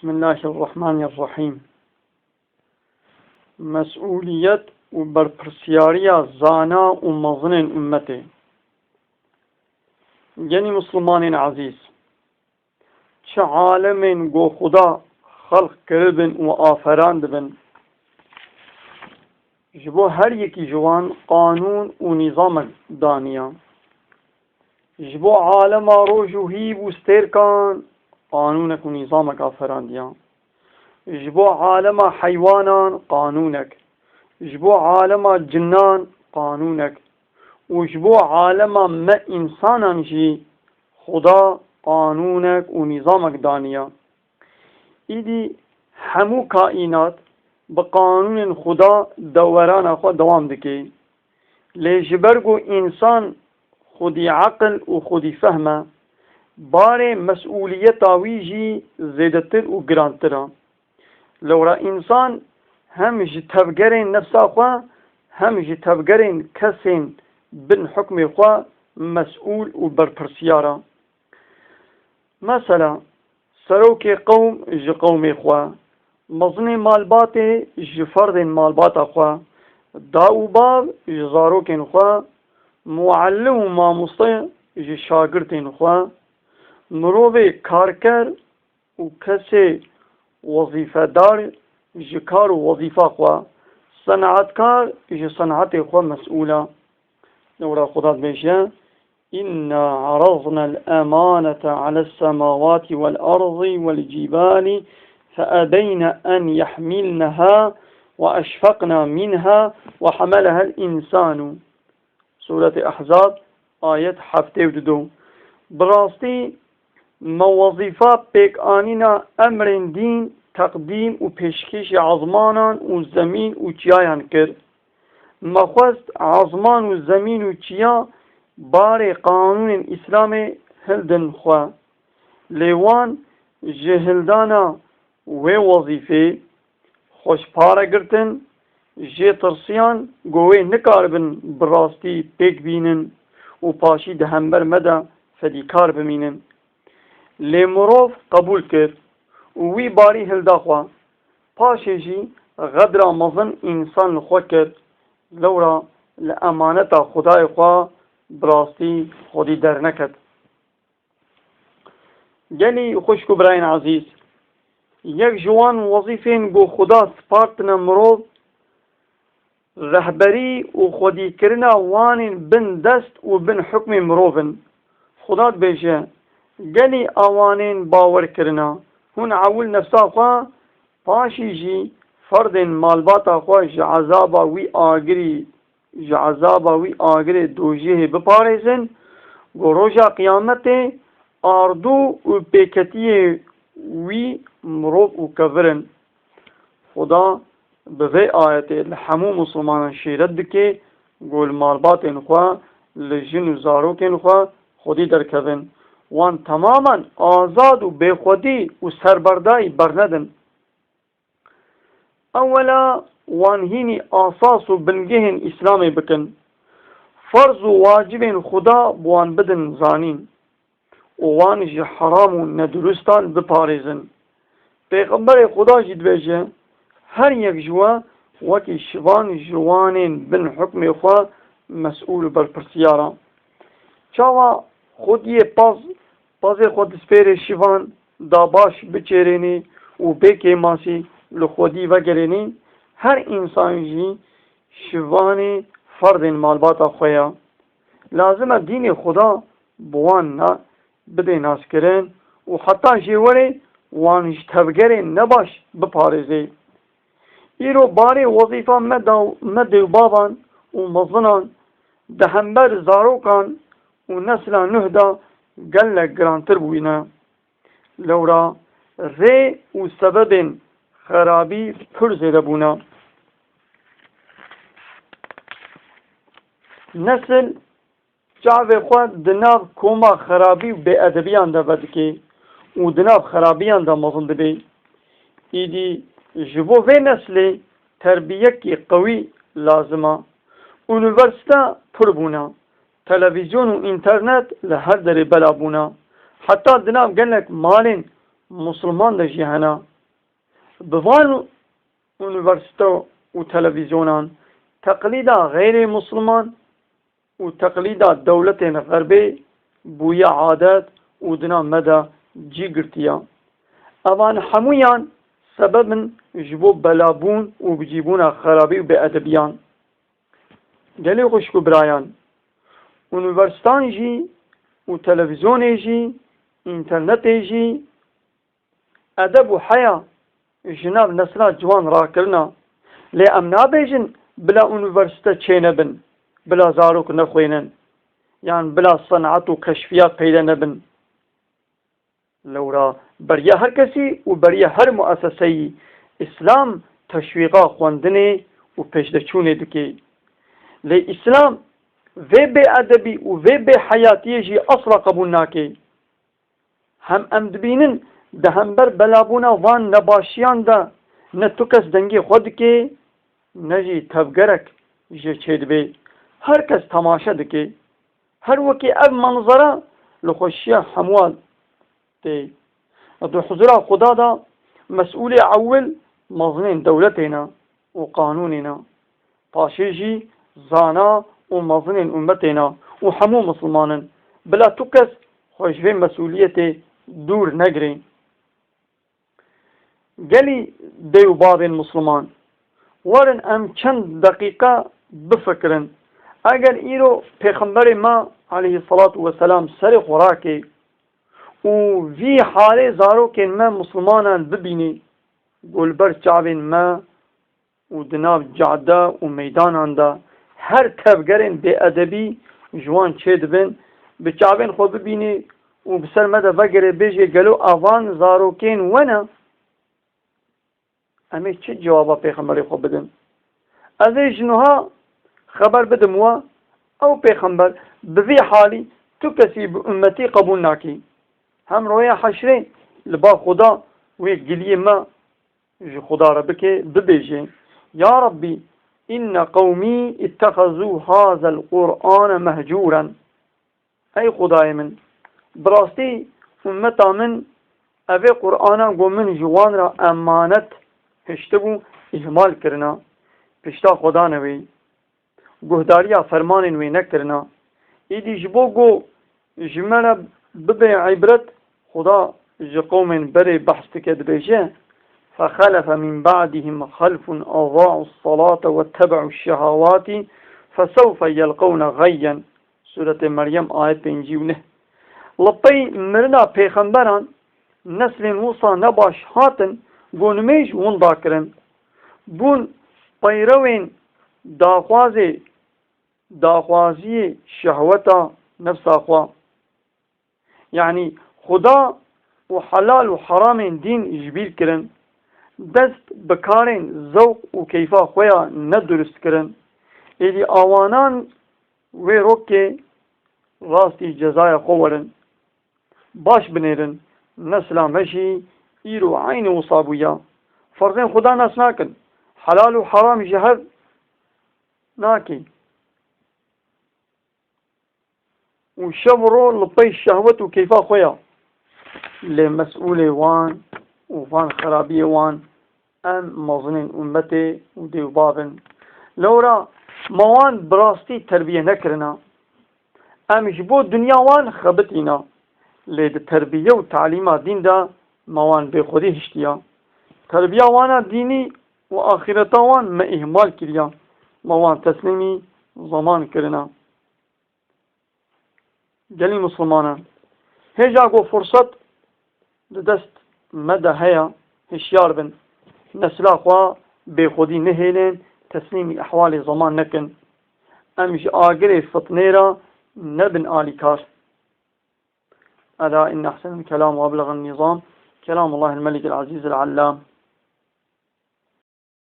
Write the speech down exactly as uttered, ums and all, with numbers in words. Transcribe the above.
Bismillahirrahmanirrahîm. Mesûliyet û berpirsiyariya zana û mezinên ummetê. Genî Mislimanên ezîz, çi alemên ku Xuda xelq kiribin û aferandibin, ji bo her yekî ji wan qanûn û nîzamek daniya. Ji bo alema roj û hîv û stêrkan qanûnek û nîzamek aferandiya. Ji bo alema heywanan qanûnek. Ji bo alema cinan qanûnek. Û ji bo alema me însanan jî Xuda qanûnek û nîzamek daniya. Îdî hemû kaînat bi qanûnên Xuda dewerana xwe dewam dike. Lê ji ber ku însan xwedî eqil û xwedî fehm e, barê mesûliyeta wî jî zêdetir û girantir e. Lewra însan hem ji tevgerên nefsa xwe, hem ji tevgerên kesên bin hukmê xwe mesûl û berpirsiyar e. Mesela, serokê qewm ji qewmê xwe, mezinê malbatê ji ferdên malbata xwe, da û bav ji zarokên xwe, muallim û mamoste ji şagirtên xwe, mirovê karker û kesê wezîfedar ji kar û wezîfa xwe, senatkar ji senatê xwe mesûl e. Lewra Xuda dibêje, إنا عرضنا الأمانة على السماوات والأرض والجبال فأبين أن يحملنها وأشفقن منها وحملها الإنسان. Sûretê Ehzab, ayet heftê û du. Bi rastî me wezîfa pêkanîna emrên dîn, teqdîm û pêşkêşî ezmanan û zemîn û çiyayan kir. Me xwest ezman û zemîn û çiya barê qanûnên Îslamê hildin xwe. Lê wan ji hildana wê wezîfê xwe ji pare girtin, jê tirsiyan ku wê nikaribin bi rastî pêk bînin û paşî di hember me de fedîkar bimînin. Lê mirov qebûl kir û wî barî hilda xwe. Paşê jî xedra mezin însan li xwe kir, lewra li emaneta Xwedayê xwe bi rastî xwedî derneket. Gelî xwişk û birayên ezîz, yek ji wan wezîfên ku Xuda spartine mirov, rehberî û xwedîkirina wanên bin dest û bin hukmê mirov in. Xuda dibêje, gelî awanên bawer kirina, hûn ewil nefsa xwe, paşî jî ferdên malbata xwe ji ezaba wî agirî, ji ezaba wî agirê dojehê biparêzin, ku roja qiyametê ardû û pêketiyê wî mirov û kevir in. Xuda bi vê ayetê li hemû misilmanan şîret dike, ku li malbatên xwe, li jin û zarokên xwe xwedî derkevin. Wan temamen azad û bêxwedî û serberdayî bernedin. Ewela wan hînî asas û bingehên Îslamê bikin. Ferz û wacibên Xuda bi wan bidin zanîn û wan ji heram û nedurustan biparêzin. Pêxemberê Xuda jî dibêje, her yek ji we wekî şivan ji wanên bin hukmê xwe mesûl û berpirsiyar e. Çawa xwediyê paz, pazê xwe dispêrê şivan, da baş biçêrênê û bê kêmasî li xwedî vegerênê, her însan jî şivanê ferdên malbata xwe ya. Lazim e dînê Xuda bi wan na-, bidê naskirin û heta jê werê wan ji tevgerên nebaş biparêzê. Îro barê wezîfa me da-, me dêwbavan û mezinan di hember zarokan û nesla nuh de gelek girantir bûyîne. Lewra rê û sebebên xerabî pir zêde bûne. Nesil çavê xwe di nav koma xerabî û bêedebiyan de vedike û di nav xerabiyan de mezin dibe. Îdî ji bo vê neslê terbiyekî qewî lazim e. Unîversîte pir bûne. Televîzyon û înternet li her derê bela bûne. Heta di nav gelek malên misilman de jî hene. Bi van unîversîte û televîzyonan teqlîda xeyrê misliman û teqlîda dewletên xerbê bûye adet û di nav me de cî girtiye. Evan hemûyan sebeb in ji bo belabûn û bicîbûna xerabî û bêedebiyan. Gelî xwişk û birayan, unîversîtan jî û televîzyonê jî, înternetê jî, edeb û heya ji nav nesla ciwan rakirina. Lê em nabêjin bila unîversîte çênebin, bila zarok nexwênin, yan bila senat û keşfiyat peyde nebin. Lewra beriya her kesî û beriya her mueseseyî Îslam teşwîqa xwendinê û pêşdeçûnê dike. Lê Îslam vê bêedebî û vê bêheyatiyê jî esla qebûl nake. Hem em dibînin di hember belabûna van nebaşiyan de ne tu kes dengê xwe dike, ne jî tevgerek jê çêdibe. Her kes temaşe dike. Her wekî ev manzara li xweşiya hemû tê. Di huzura Xuda de mesûlê ewil mezinên dewletê ne û qanûnê ne. Paşê jî zana û mezinên ummetê ne û hemû misilman in. Bila tu kes xwe ji vê mesûliyetê dûr negirê. Gelî dê û bavên misliman, werin em çend deqîqe bifikirin. Eger îro Pêxemberê me aleyhisselatu vesselam serê xwe rake û vî halê zarokên me mislimanan bibînî, ku li ber çavên me û di nav cade û meydanan de her tevgerên bêedebî ji wan çêdibin, bi çavên xwe bibînî û bi ser me de vegere bêjê gelo avan zarokên we ne? Em ê çi cewaba pêxemberê xwe bidin? Ez ê ji niha xeber bidim we, ew pêxember bi vî halî tu kesî bi ummetî qebûl nakî. Hem roya heşrê li ba Xuda wê giliyê me ji Xuda re bike, bibêje, Ya Rabbî, inne qewmî ittexezû hazel Qur'ane mehcûren. Ey Xudayê min, bi rastî ummeta min evê Qur'ana ku min ji wan re emanet hiştibû, îhmal kirina, pişta xwe dane wê. Guhdariya fermanên wê nekirina. Îdî ji bo ku ji me re bibe îbret, Xuda ji qewmên berê behs dike, dibêje, فَخَلَفَ مِنْ بَعْدِهِمْ خَلْفٌ أَضَاعُوا الصَّلَاةَ وَاتَّبَعُوا الشَّهَوَاتِ فَسَوْفَ يَلْقَوْنَ غَيًّا. Sûretê Meryem, ayet pêncî û neh. Li pey mirina pêxemberan neslên wisa nebaş hatin, ku nimêj winda kirin. Bûn peyrewên daxwazê, daxwaziyê şehweta nefsa xwe. Yanî Xuda û helal û heramên dîn ji bîr kirin. Dest bi karên zewq û keyfa xwe ya nedurust kirin. Êdî awanan wê rokê rastî cezaya xwe werin. Baş binêrin, nesla me jî îro eynî wisa bûya. Ferzên Xuda nas nakin. Helal û heram ji hev nake. Û şev û ro li pey şehwet û keyfa xwe ya. Lê mesûlê wan û van xerabiyê wan em mezinên ummetê û dê û bav in. Lewra me wan bi rastî terbiye nekirina. Em ji bo dinya wan xebitîna. Lê di terbiye û talîma dîn de me wan bêxwedî hiştiya. Terbiya wana dînî û axîreta wan me îhmal kiriya. Me wan teslîmî zeman kirina. Gelî Mislimanan, hêja ku firset di dest me de heye, hişyar bin. Nesla xwe bêxwedî nehêlin, teslîmî ehwalê zeman nekin. Em ji agirê fitnê re nebin alîkar. Ela inne ehsenel kelam ve eblegan nizam, kelamullahil melikil azizil allam.